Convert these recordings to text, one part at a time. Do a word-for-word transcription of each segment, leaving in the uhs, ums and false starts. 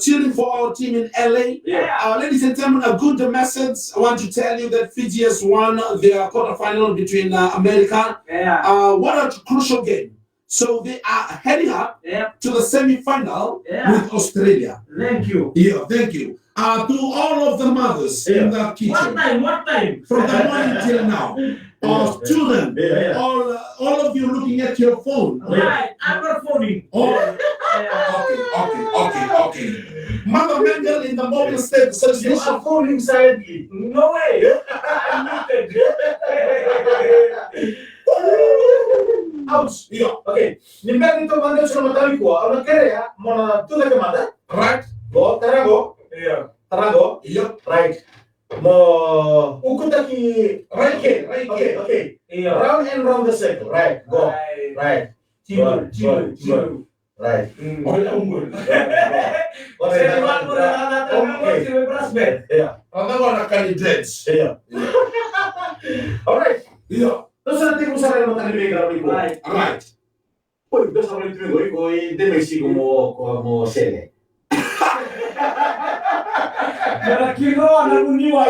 cheering for our team in L A. Yeah. Uh, ladies and gentlemen, a good message. I want to tell you that Fiji has won their quarterfinal between, uh, America. Yeah. Uh, what a crucial game. So they are heading up, yeah, to the semi-final, yeah, with Australia. Thank you. Yeah, thank you. Uh, to all of the mothers, yeah, in the kitchen. What time? What time? From the morning till now. Yeah. Uh, children, yeah, yeah, all, uh, all of you looking at your phone. Right, I'm not phoning. Oh. Yeah. Okay, okay, okay, okay. Mother Mangal in the mobile state. You are phoning silently. No way. I'm muted. Ouch. Yeah. Okay. Ni bera ni tou mada, au sa na matau nikua, au na kerea mo na tucake mada. Right. Qo, tara qo. Io. Tara qo. Io. Right. Mo ukutaki. Right ke, right ke. Okay, okay. Io. Round and round the circle. Right. Qo. Right. Right. Timu, timu, timu. Right. Mm. Oya, ungu. Io. All right. Io. Tou sa na tekivu sara na mataka ni veiqaravi nikua. Right. Right. Oi, tou sa mai tu qo, iko i Demesi, iko mo, ko mo sele. Era kinoa na nuniwa.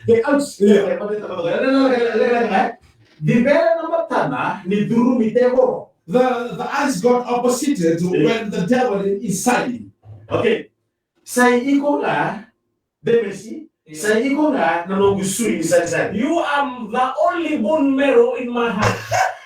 Ke ouch. Io. Ke pate tama qo. Leka, leka, leka, leka, eh? Di bera na matana ni curumi tevoro. The, the eyes got opposited, io, when the devil is inside him. Okay. Sa i iko ga, Demesi, io, sa i iko ga na noqu sui ni sarisari. You are the only bone marrow in my heart.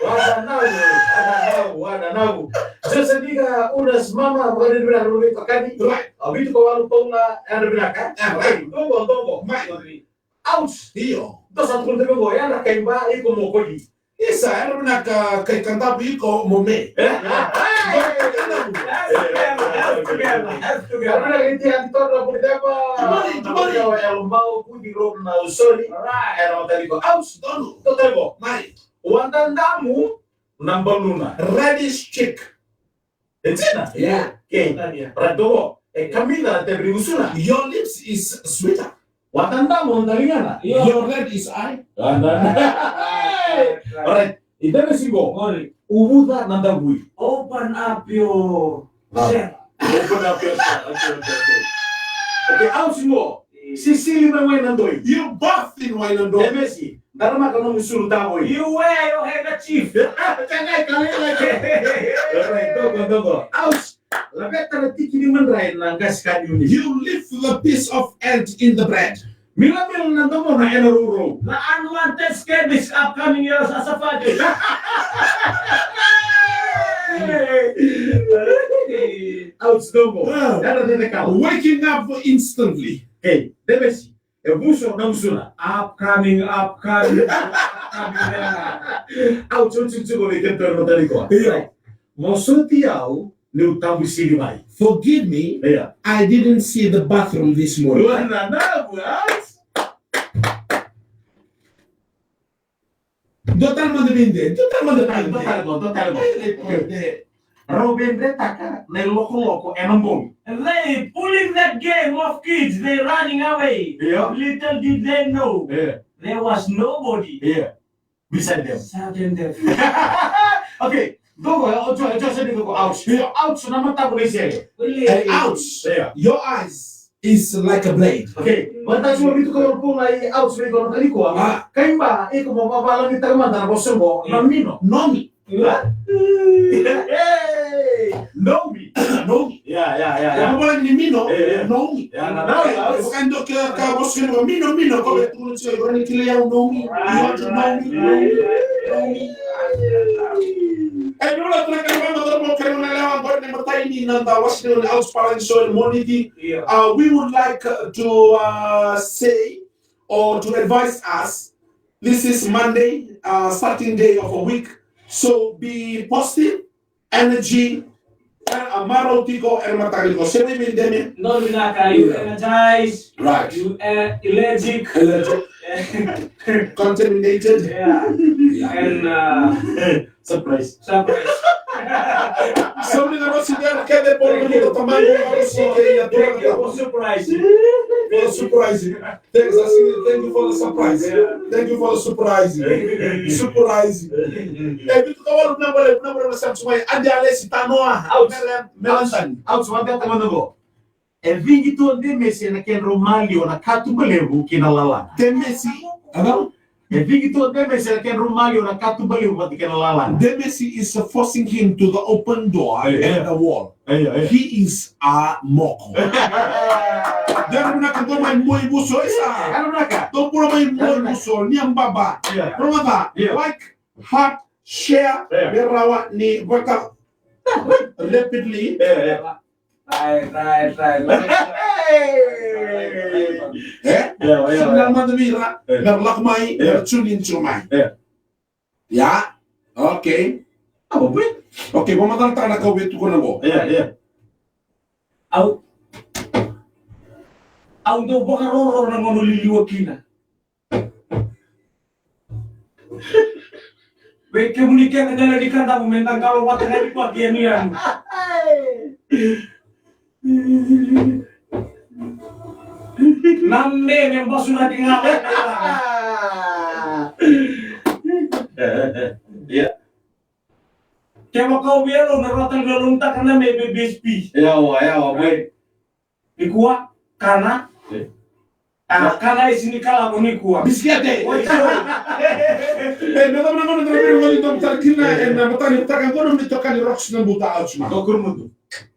Wadanau, wadanau, wadanau. Jose Diga, Unas Mama, vakadredre vinaka na veitokani. Right. A vitu ka walu pauna, yadra vinaka. Ah, right. Dogo, dogo. Right. Ouch. Io. Tou sa tukuna tiko qo, yadra kaiba, iko mo koli. Isa, yadra vinaka kai Kadavu, iko mo me. Eh? Hey! Kadavu. That's together, that's together, that's together. Yadra vinaka kai Tia Antoni Budeva. Good morning, good morning. Yadra vinaka kai Yalo Mau, Budi Rob na Usoni. Right. Yadra vinaka tale qo. Ouch. Donu. Tou tale qo. Mai. Wadadamu na baluna. Reddish chick. E dina? Yeah. Okay. Right, dogo. E kamica na tevere ni gusuna. Your lips is sweeter. Wadadamu na daligana. Your red is eye. Wadadamu. Right, right. All right. I Demesi qo. Qori. Uvuca na davui. Open up your shell. Open up your shell. Okay, okay, okay. Okay, ouch qo. Sisili mai wai na doi. You bath in wai na doi. Demesi, daramaka nomu sulu tavoi. You wear your handkerchief. Kena ikalai lake. Alright, dogo, dogo. Ouch. Laveta na tiki ni madrai na qasi ka ni uni. You lift the piece of ant in the bread. Milamila na domona ena rourou. The unwanted scabies are coming out as a faggot. Ouch, dogo. Ah. Yadra tete kau. Waking up instantly. Hey, Demesi. E vuso na gusuna. Upcoming, upcoming, upcoming. Au tsutsutsu ko vei kemudou na matani koa. Io. Mo soti au niu tabu sili mai. Forgive me, io, I didn't see the bathroom this morning. Wana na bu, ah? Dua tale mada vei Dede, dua tale mada vei Dede. Dua tale, dua tale. Rau veidretaka na ilokoloko ena bogi. And they pulling that game of kids, they running away. Yeah. Little did they know, yeah, there was nobody, yeah, beside them. Sudden death. Okay. Dou, o Joe, o Joe, o Joe, ouch. Yeah. Ouch, na mataqu na isele. Really? And ouch. Yeah. Your eyes is like a blade. Okay. Vata sua vitu ka puna i ouch vei kono tani kua. Ah. Kaiba, iko mo vavalagi taka mada na vosa qo, na mino. Nomi. Hey! Nomi. Nomi. Yeah, yeah, yeah, yeah. Mo vavalagi ni mino, yeah, yeah, nomi. Yeah, na, na, na, na. Vaka dua kila ka vosa qo, mino, mino, ko vei tukuna tiko, iko ni kila yau nomi. Right, right, right, right. Nomi, nomi, nomi. E, ni wala tuna kena vama toro mo kena na lewa, qori na imatai ni noda wase ni ouch palagi so e Moniti. Yeah. Uh, we would like, uh, to, uh, say or to advise us, this is Monday, uh, starting day of a week. So be positive, energy, e, a marau tiko, e mataka tiko. Se mai vei Demian. Nomi vinaka, you energize, right, you, uh, allergic. Allergic. Contaminated. Yeah. Yeah. And, uh, surprise. Surprise. Something I don't see there, kede polo ni tamani, I don't see kede ya. Thank you for surprising. For surprising. Thanks, I see. Thank you for the surprise. Yeah. Thank you for the surprise. Surprise. E, vitu ka walu na bale, na bale na Samsung mai. Andi Alesi tanoa. Ouch. Mele, Melantan. Ouch, vata mada qo. E cigi tu o Demesi ena kedrau maliwa na katuba levu ki na lalana. Demesi, a? E cigi tu o Demesi ena kedrau maliwa na katuba levu vata kei na lalana. Demesi is forcing him to the open door, yeah, and the wall. Yeah, yeah. He is a moko. Dera vinaka dou mai moi vuso, isa. Dera vinaka. Dou bula mai moi vuso, ni a baba. Yeah. Bula mada. Yeah. Like, heart, share, yeah, me rawa ni vaka rapidly. Yeah, yeah. Right, right, right, right. E? Ia, ia, ia. Sa na mada vei ira, ia, me ra lako mai, ia, me ra tune in tiko mai. Ia. Ia. Okay. Au vei. Okay, vakamacalataka na ka au via tukuna qo. Ia, ia. Au, au dau vakaroro na gauna o liliwa kina. Vei kemuni kece na lewe ni Kadavu, me da qalo vata ga ni vakayanuyanu. Na me, me basuraki ga vata. Ia. Kevaka o via lou na rota ni lolomutaka na me, me B S P. Yawa, yawa, boy. Nikua, kana. E. A, kana e sini kala ko nikua. Bisikete. Oi, sorry. E, me cava na gauna dra viri wali dom tarkina, e, na mataka ni mataka gauna ni toka ni rocks na buta ouch ma. Ko kurumutu.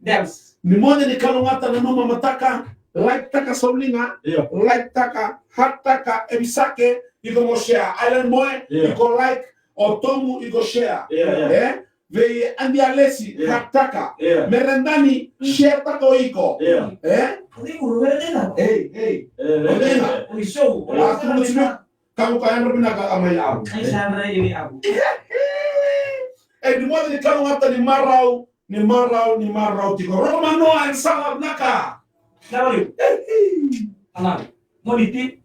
Dance. Ni moce ni kalougata na nomu mataka, like taka sauliga, ia, like taka, heart taka, e visake, iko mo share. Island Boy, ia, iko like, o Tomu, iko share. Ia, ia. E? Vei Andi Alesi, ia, heart taka. Ia. Merendani, mm, share taka o iko. Ia. E? Ei, ei. E, e, e. Oi, so. Oi, so. Kamu ka yadra vinaka a mai avu. Ai, sa yadra ini avu. E, ni moce ni kalougata ni marau, ni marau, ni marau tiko. Romanoa, e sala vinaka. Sa valiu. Ana, Moniti.